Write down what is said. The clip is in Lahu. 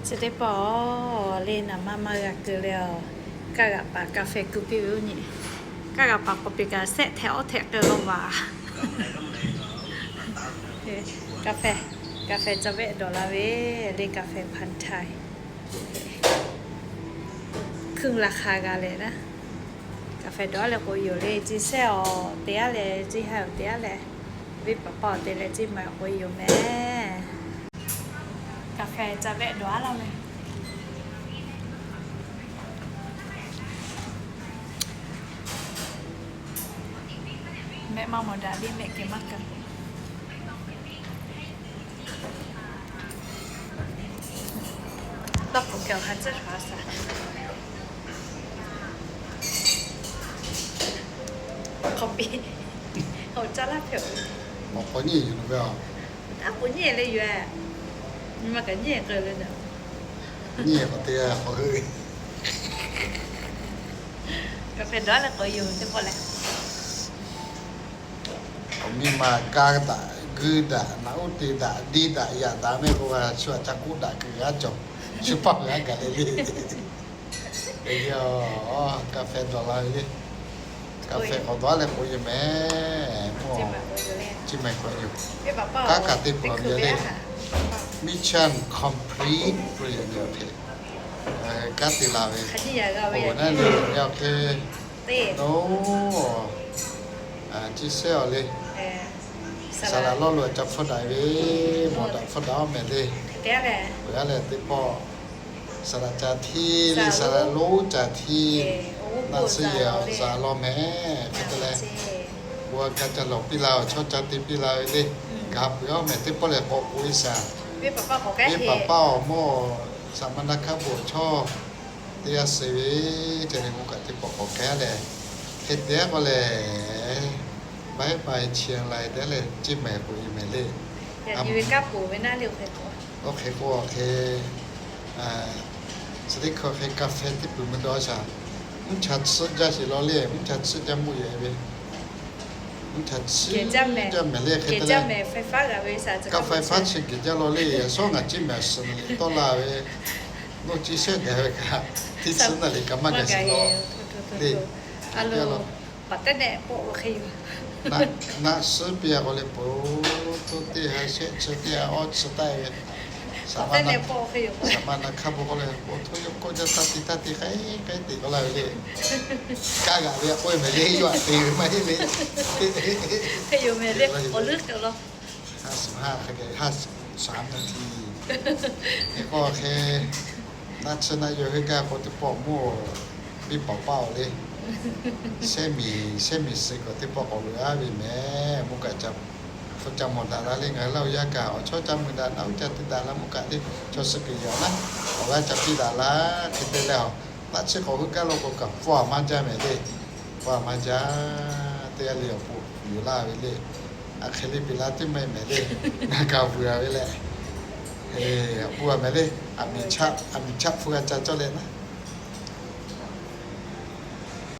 Chi teˇ pawˆ le naˍ maˇ maˇ g'a keu leh, kaˇ g'aꞈ paˍ กาแฟ keu piˇ ve uˉ nyi. Kaˇ g'aꞈ paˍ k'awꞈ peꞈ kaꞈ sehˆ htehꞈ awˉ htehꞈ k'ai law vaˬ. กาแฟ กาแฟ ca vehˆ dawˬ la ve le, กาแฟ พันธุ์ไทย hkunˇ la hk'a g'a leh naˉ. กาแฟ dawˬ-a leh k'oꞈ yoˬ le, ciˇ sehˆ awˬ te-a leh ciˇ haiˬ awˬ te-a leh, venˇ paˍ paˆ awˬ te leh ciˇ maiˬ k'oꞈ yoˬ mehˍ. กาแฟ ca vehˆ dawˬ-a laˇ mehˍ. Mehˆ maˇ mawˬ daꞈ le, mehˆ kehˬ maˇ keu. Tawˇ k'oꞈ kehˬ awˬ ha tcuhˉ shaˍ a shaˍ. Hk'awꞈ piˇ. Awˬ caˇ laˇ hpehꞈ-oˬ. Awˬ k'awꞈ nyi yoˬ ve a. Aˉ k'oꞈ nyi leh yoˬ-e. Nyi ma kaꞈ nyi k'ai leh naˍ. Nyi k'awꞈ te k'awꞈ hui. กาแฟ dawˬ-a leh k'oꞈ yoˬ teˇ pawˆ leh. Awˬ miˇ ma kaˇ daꞈ, guˇ daꞈ, naꞈ uˉ te daꞈ, diˇ daꞈ, yaꞈ daꞈ mehˆ k'o, shu aꞈ ca k'oˆ daꞈ kuiˬ g'a cawˬ. Shu paˇ g'a gaˬ le le. กาแฟ dawˬ la ve le. กาแฟ k'awꞈ dawˬ-a leh k'oꞈ yoˬ mehˍ. Ciˇ maiˬ k'oꞈ yoˬ. Kaˉ kaꞈ te peuˬ ve le. Mission complete k'oˆ ve yoˬ hk'e. Kanˉ te la ve. Awˬ naˉ le, awˬ hk'e, no, ciˇ sehˆ awˬ le. Saˍ laꞈ lawˇ lo ca hpfuhˇ daꞈ ve, mawˬ daꞈ hpfuhˇ daꞈ-oˬ mehˍ le. Peuˬ-a leh teˇ pawˆ saˍ laꞈ ca hteˇ le, saˍ laꞈ lonˉ ca hteˇ. Naˆ tsuhˇ yehˬ awˬ saˍ laꞈ lawˇ mehˍ hk'e te leh, bon a ka ca lawˬ piˇ la, awˬ chawˇ ca te piˇ la ve le. Gaˬ peuˬ-a mehˍ, teˇ pawˆ lehˬ k'awꞈ k'oꞈ-e shaˍ. Venˇ paˍ paˆ awˬ moˇ, saˍ ma na hkaˇ bon awˬ chawˇ teˇ g'aˇ suh ve, ca le k'o kaꞈ teˇ pawˆ k'awꞈ k'ai leh, hk'e te-a k'o lehˬ, bye bye chi lai te leh ciˇ maiˬ k'oꞈ yoˬ mehˍ le. Oˇ hk'e k'o, hk'e, chi teˇ hkui hk'e กาแฟ teˇ peuˬ mvuh dawˇ shaˍ. Mvuhˇ cha tsuhˇ jaˇ sheˍ law le, mvuhˇ cha tsuhˇ jaˇ mvuhˇ yehˬ ve. Mvuhˇ cha tsuhˇ jaˇ mehˍ le hk'e te leh, กาแฟ chi geh jaˇ law le, a shawˉ ngaˬ ciˇ mehˍ suhˍ le tawˆ la ve. Noˇ ciˇ shehˆ gaˬ ve kaꞈ, teˇ tsuhˇ naˬ le kaꞈ maˇ gaˬ sheˍ law le. Naˆ suhˉ piˇ-a k'o le, po toˇ teˇ ha shehˆ chi teˇ ha awˇ chi taˆ ve, saˍ ma na hkaˇ bon k'oˆ leh, po htoˇ yawˇ kawˆ jaˇ taˇ te taˇ te k'ai k'ai te k'oˆ la ve le. Kaˇ g'aꞈ ve k'oˆ ve mehˍ le, yawˇ aꞈ te ve maˇ heˆ le. Hk'e yoˬ mehˍ le, awˬ leuˉ k'ai law. Ha suhˍ ha hk'e ha suhˍ shaˍ na ti. Hk'e k'o hk'e, naˆ tsuhˇ naˆ yawˇ hui gaˇ k'o teˇ pawˆ mvuhˇ, venˇ paˍ paˆ-oˬ le. Shehˉ miˬ, shehˉ miˬ suh kaꞈ teˇ pawˆ k'awꞈ loꞈ-a ve mehˍ. Mvuhˇ kaꞈ ca hpu ca mawˬ daꞈ la le, ngaˬ hui laˇ-o yaˇ kaꞈ awˬ chawˇ ca mui daꞈ, naˆ uˉ ca te daꞈ la, mvuhˇ kaꞈ le chaw suh kuiˬ yaꞈ naˉ awˬ g'aˇ ca piˇ daꞈ la hk'e te leh, naˆ tsuhˇ k'awꞈ hui gaˇ law k'o kaꞈ pfuhˇ-a maˇ jaˇ mehˍ le. Pfuhˇ-a maˇ jaˇ. Teˇ g'aˇ le awˬ pon yuˬ laˇ ve le. Aˬ hk'e le piˬ la teˇ maˇ mehˍ le. Ngaˬ kaꞈ vuiˬ-a ve leh, awˬ pon-a mehˍ le. Aˬ miˍ chaˆ hpu g'a ca cawˇ leh naˉ.